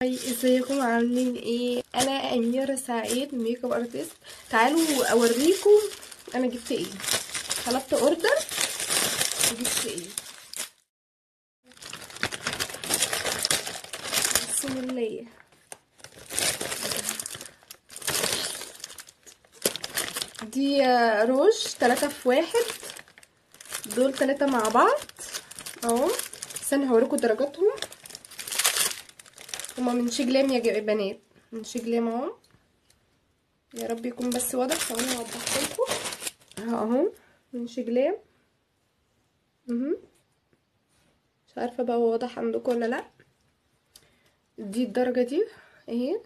Hi، ازيكم؟ عاملين ايه؟ انا اميره سعيد، makeup artist. تعالوا اوريكم انا جبت ايه. طلبت order وجبت ايه. بسم الله. دي روج 3 في 1، دول 3 مع بعض اهو. استنى هوريكم درجاتهم. هما من SHEGLAM يا بنات، من SHEGLAM اهو. يا رب يكون بس واضح، ثواني اوضحه لكم اهو. من SHEGLAM. مش عارفه بقى هو واضح عندكم ولا لا. دي الدرجة دي اهي،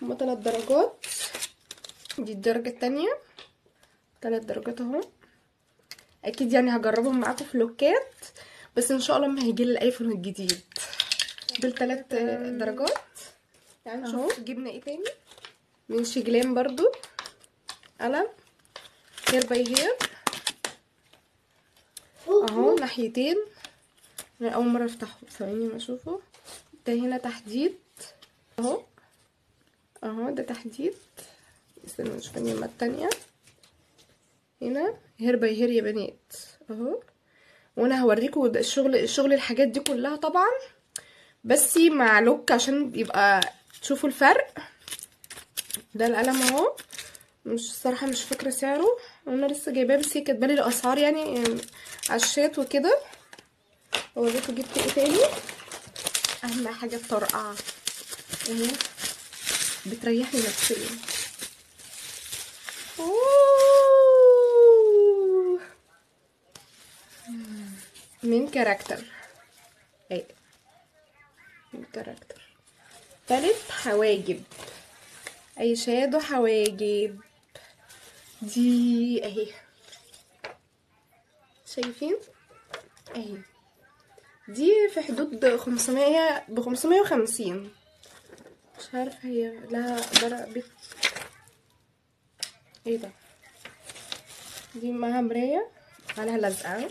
هما 3 درجات. دي الدرجة الثانية، 3 درجات اهو. اكيد يعني هجربهم معاكم في لوكات، بس ان شاء الله ما هيجي لي الايفون الجديد. دول 3 درجات. يعني نشوف جبنا ايه تاني من SHEGLAM برضو. قلم Hair by Hair اهو، ناحيتين. انا اول مرة افتحه، ثواني ما اشوفه. ده هنا تحديد اهو، اهو ده تحديد. استنوا نشوف النمرة التانية. هنا Hair by Hair يا بنات اهو. وانا هوريكم الشغل الحاجات دي كلها طبعا، بس مع look عشان يبقى تشوفوا الفرق. ده القلم اهو، مش الصراحة مش فاكره سعره، انا لسه جايباه، بس هي كاتبالي الاسعار يعني على الشات وكده. اوريكم جبت ايه تاني. اهم حاجة الطرقعه اهي، بتريحني نفسيا. من Character اهي، من Character. تالت حواجب، eye shadow حواجب دي اهي، شايفين اهي. دي في حدود 500 ب 550، مش عارفه هي لها درجه ايه. ده دي معاها مراية عليها لزقه،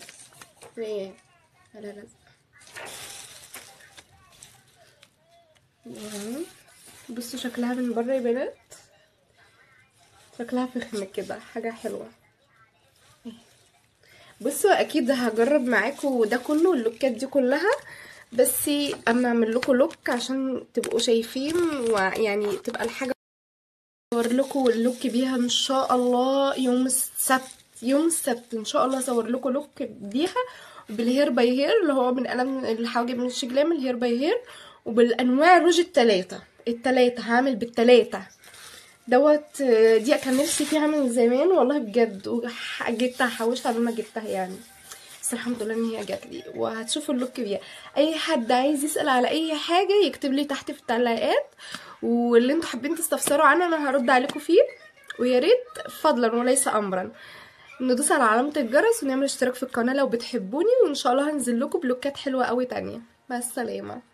ايه عليها لزقه. بصوا شكلها من بره يا بنات، شكلها فخم كده، حاجة حلوة. بصوا اكيد هجرب معاكم ده كله، اللوكات دي كلها، بس اما اعمل لكم look عشان تبقوا شايفين، ويعني تبقى الحاجة اصور لكم ال look بيها ان شاء الله يوم السبت. يوم السبت ان شاء الله اصور لكم look بيها، بال Hair by Hair اللي هو من قلم الحواجب من SHEGLAM، ال Hair by Hair، وبالانواع الروج التلاتة. هعمل بالتلاتة دوت. دي كان نفسي فيها من زمان والله بجد، وجبتها حوشت قبل ما جبتها يعني، بس الحمد لله ان هي جات لي. وهتشوفوا ال look بيها. اي حد عايز يسأل على اي حاجة يكتب لي تحت في التعليقات، واللي انتوا حابين تستفسروا عنه انا هرد عليكم فيه. ويا ريت فضلا وليس امرا ندوس على علامة الجرس ونعمل اشتراك في القناة لو بتحبوني، وان شاء الله هنزل لكم بلوكات حلوة قوي تانية. مع السلامة.